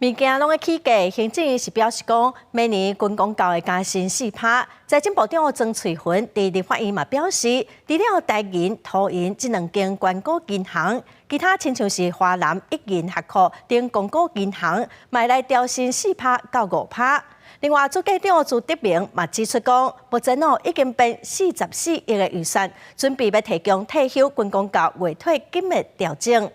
物件攏咧起價，行政院是表示講，明年軍公教會加薪4趴。財政部長曾翠雲佇立法院嘛表示，除了台銀、土銀這兩間官股銀行，其他親像是華南一銀合庫等公股銀行，嘛會來調薪4趴到5趴。另外，主計長朱德明嘛指出講，目前哦已經編44億的預算，準備欲提供退休軍公教月退金的調整。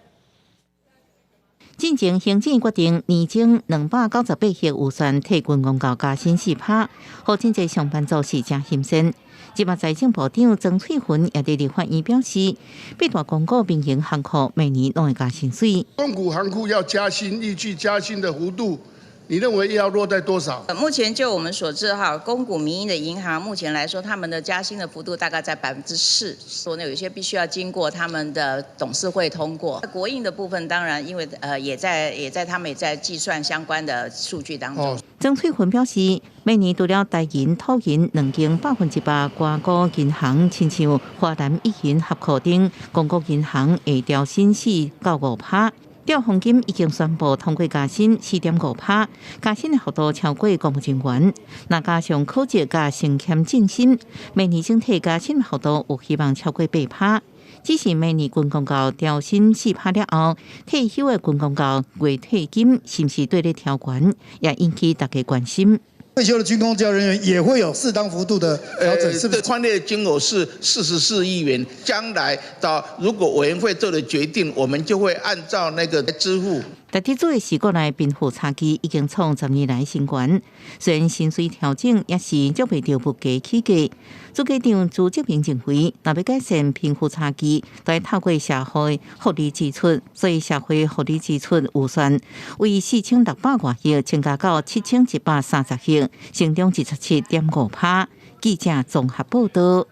進前行政院決定年終298億預算替軍公教加薪4趴，予真濟上班族是誠心酸。這馬財政部長曾翠雲也佇立法院表示，八大公股民營行庫每年攏會加薪水。公股行庫要加薪，預計加薪的幅度，你認為要落在多少？目前就我們所知，哈，公股民營的銀行目前來說，他們的加薪的幅度大概在4%，所以有些必須要經過他們的董事會通過。國營的部分當然，因為也在他們也在計算相關的數據當中。曾翠雲表示，每年除了台銀、土銀兩間100%官股銀行，親像華南一銀合庫等公股銀行會調薪4到5趴。兆豐金已經宣布通過加薪4.5趴，加薪的幅度超過公務人員。若加上考績佮升遷晉升，明年整體加薪幅度有希望超過8趴。只是明年軍公教調薪四趴了後，退休的軍公教月退金是毋是綴咧調懸，也引起大家關心。退休的軍公教人員也會有適當幅度的調整，是不是？寬列的金額是44億元，將來到如果委員會做了決定，我們就會按照那個支付。特體做的是國內貧富差距已經創10年來新高，雖然薪水調整也是捉袂著物價起價。主計長朱德明認為，若欲改善貧富差距，都愛透過社會福利支出，所以社會福利支出預算為4600外億增加到7130億，成長27.5趴。記者綜合報道。